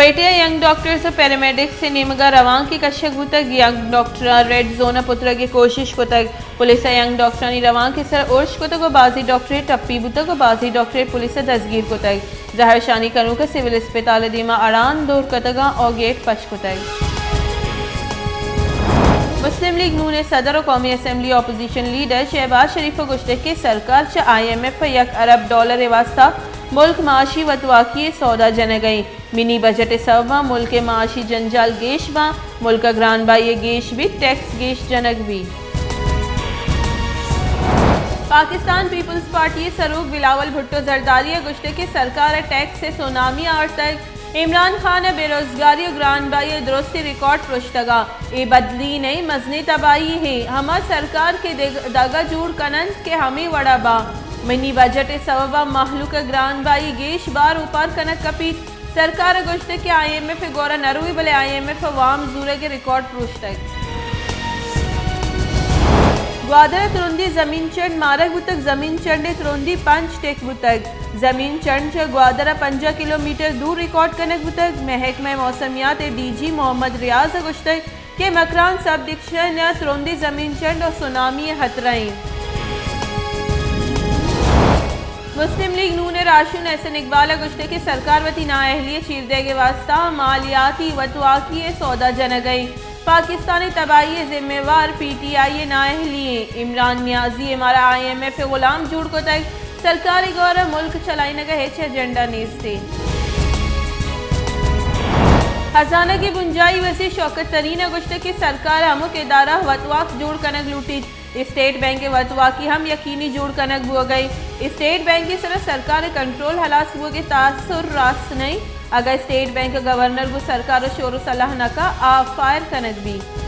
پیٹی ءَ young doctors ءُ پیرامیڈکس ءِ نیمگ ءَ روانکے کشگ بوتگ۔ ینگ ڈاکٹراں ریڈ زون ءَ پترگ ءِ کوشش کتگ۔ پولیس ءَ ینگ ڈاکٹرانی روانک ءِ سر ارش کتگ ءُ بازیں ڈاکٹر ٹپی بوتگ ءُ بازیں ڈاکٹر پولیس ءَ دزگیر کتگ۔ زہرشانی کنوک ءَ سول اسپتال ءِ دیما اڑاند دور کتگ ءُ گیٹ پچ کتگ۔ مسلم لیگ نون ءِ صدر ءُ قومی اسمبلی اپوزیشن لیڈر شہباز شریف ءَ گوشتگ کہ سرکار چہ آئی ایم ایف ءَ یک ارب ڈالر ءِ واستہ ملک معاشی وتواکی ءِ سودا جنگ ءَ اِنت۔ منی بجٹ ءِ سبب ءَ ملک ءِ معاشی جنجال گیش باں، ملک ءَ گران بہائی ءِ گیش بیت، ٹیکس گیش جنگ بیت۔ پاکستان پیپلز پارٹی ءِ سروک بلاول بھٹو زرداری ءَ گوشتگ کہ سرکار ءَ ٹیکس ءِ سونامی آورتگ، عمران خان ءَ بے روزگاری ءُ گران بہائی ءِ درستیں ریکارڈ پرشتگ ءَ، اے بدلی نہ اِنت، مزنیں تباہی یے، ہما سرکار کہ دگ-، دگہ جوڑ کن اَنت کہ ہمے وڑ ءَ باں۔ منی بجٹ ءِ سبب ءَ مہلوک ءَ گران بہائی گیش بار اوپار کنگ کپیت۔ سرکار ءَ گوشتگ کہ آئی ایم ایف ءِ گورا نہ روی، بلے آئی ایم ایف ءَ وام زورگ ءِ ریکارڈ پروشتگ۔ گوادر ءَ ترندیں زمین چنڈ مارگ بوتگ، زمین چنڈ ءِ ترندی پنچ ٹک بوتگ۔ زمین چنڈ چہ گوادر ءَ پنجاہ کلومیٹر دور ریکارڈ کنگ بوتگ۔ محکمہ موسمیات ءِ ڈی جی محمد ریاض ءَ گوشتگ کہ مکران سب ڈویژن ءَ ترندیں زمین چنڈ ءُ سونامی ءِ خطرہ اِنت۔ مسلم لیگ نون ءِ راہشون احسن اقبال ءَ گوشتگ کہ سرکار وتی نااہلی ءِ چیر دئیگ ءِ واستہ مالیاتی وتواکی ءِ سودا جنگ ءَ اِنت۔ پاکستان ءِ تباہی ءِ ذمہ وار پی ٹی آئی ءِ نااہلی اِنت۔ عمران نیازی ءَ مارا آئی ایم ایف ءِ غلام جوڑ کتگ۔ سرکار ءِ گورا ملک چلائینگ ءِ ہچ ایجنڈا نیست اِنت۔ خزانگ ءِ بنجاہی وزیر شوکت ترین ءَ گوشتگ کہ سرکار ءَ ہمک ادارہ ءِ وتواک جوڑ کنگ لوٹیت۔ اسٹیٹ بینک ءِ وتواکی ہم یقینی جوڑ کنگ بوگ ءَ اِنت۔ اسٹیٹ بینک ءِ سرا سرکار ءِ کنٹرول ہلاس بوگ ءِ تاثر راست نہ اِنت۔ اگاں اسٹیٹ بینک ءِ گورنر گوں سرکار ءَ شور ءُ صلاح نہ کن، آ فائر کنگ بیت۔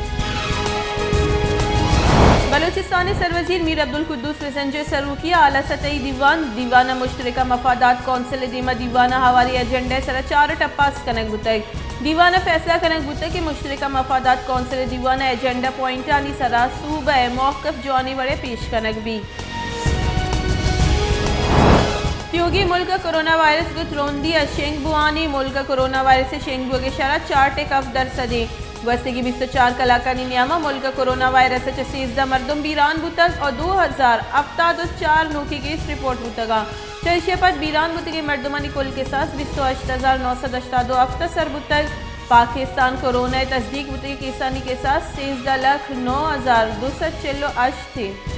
بلوچستان ءِ سروزیر میر عبدالقدوس بزنجو ءِ سروکی ءَ اعلی سطحی دیوان، دیوان ءَ مشترکہ مفادات کونسل ءِ دیما دیوان ءِ ہواری ایجنڈا ءِ سرا چار ٹپاس کنگ بوتگ۔ دیوان ءَ فیصلہ کنگ بوتگ کہ مشترکہ مفادات کونسل ءِ دیوان ءَ ایجنڈا پوائنٹانی سرا صوبہ ءِ موقف جوانیں وڑ ءَ پیش کنگ بیت۔ تیوگیں ملک ءَ کرونا وائرس گوں ترندی ءَ شنگ بوان اِنت۔ ملک ءَ کرونا وائرس ءِ شنگ بوگ ءِ شرح چار ٹک ہفت درسد اِنت۔ گوستگیں بیست ءُ چار کلاکانی نیام ءَ ملک ءَ کرونا وائرس ءَ چہ سیزدہ مردم بیران بوتگ ءُ دو ہزار ہپتاد ءُ چار نوکیں کیس رپورٹ بوتگ اَنت۔ چہ ایشی ءَ پد بیران بوتگیں مردمانی کل کساس بیست ءُ ہشت ہزار نو سد ہشتاد ءُ ہفت ءَ سر بوتگ۔ پاکستان کرونا ءِ تصدیق بوتگیں کیسانی کساس سیزدہ لکھ نو ہزار دو سد چل ءُ ہشت اِنت۔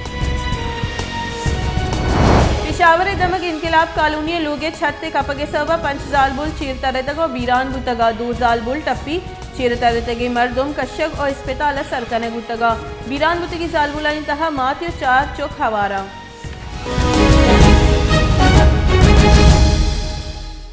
پشاور ءِ دمگ انقلاب کالونی ءِ لوگ ءِ چھت ءِ کپگ ءِ سبب ءَ پنچ زالبول چیر ترتگ ءُ بیران بوتگ اَنت۔ دو زالبول ٹپی، چیر ترتگیں مردم کشگ ءُ اسپتال ءَ سر کنگ بوتگ اَنت۔ بیران بوتگیں زالبولانی تہا ماتے ءُ چار چک ہوار اَنت۔